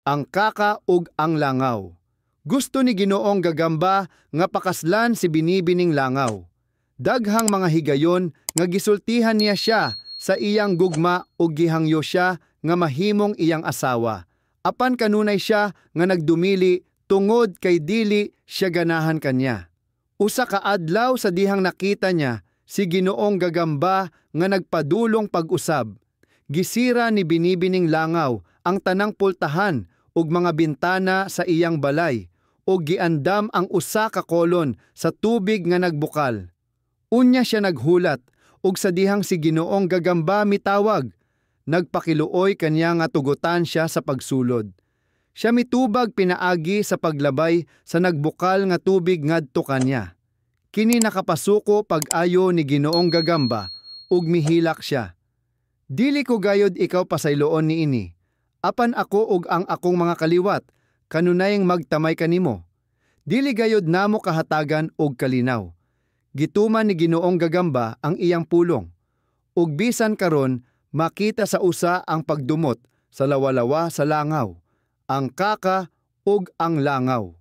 Ang kaka ug ang langaw. Gusto ni Ginoong Gagamba nga pakaslan si Binibining Langaw. Daghang mga higayon nga gisultihan niya siya sa iyang gugma ug gihangyo siya nga mahimong iyang asawa. Apan kanunay siya nga nagdumili tungod kay dili siya ganahan kanya. Usa ka adlaw, sa dihang nakita niya si Ginoong Gagamba nga nagpadulong pag-usab, gisira ni Binibining Langaw ang tanang pultahan ug mga bintana sa iyang balay ug giandam ang usa ka kolon sa tubig nga nagbukal. Unya siya naghulat ug sa dihang si Ginoong Gagamba mitawag, nagpakiluoy kanya nga tugutan siya sa pagsulod. Siya mitubag pinaagi sa paglabay sa nagbukal nga tubig ngadto kanya. Kini nakapasuko pag-ayo ni Ginoong Gagamba ug mihilak siya. "Dili ko gayod ikaw pasayloon niini. Apan ako ug ang akong mga kaliwat kanunayng magtamay kanimo. Dili gayod namo kahatagan og kalinaw." Gituman ni Ginoong Gagamba ang iyang pulong. Ug bisan karon makita sa usa ang pagdumot sa lawalawa sa langaw, ang kaka ug ang langaw.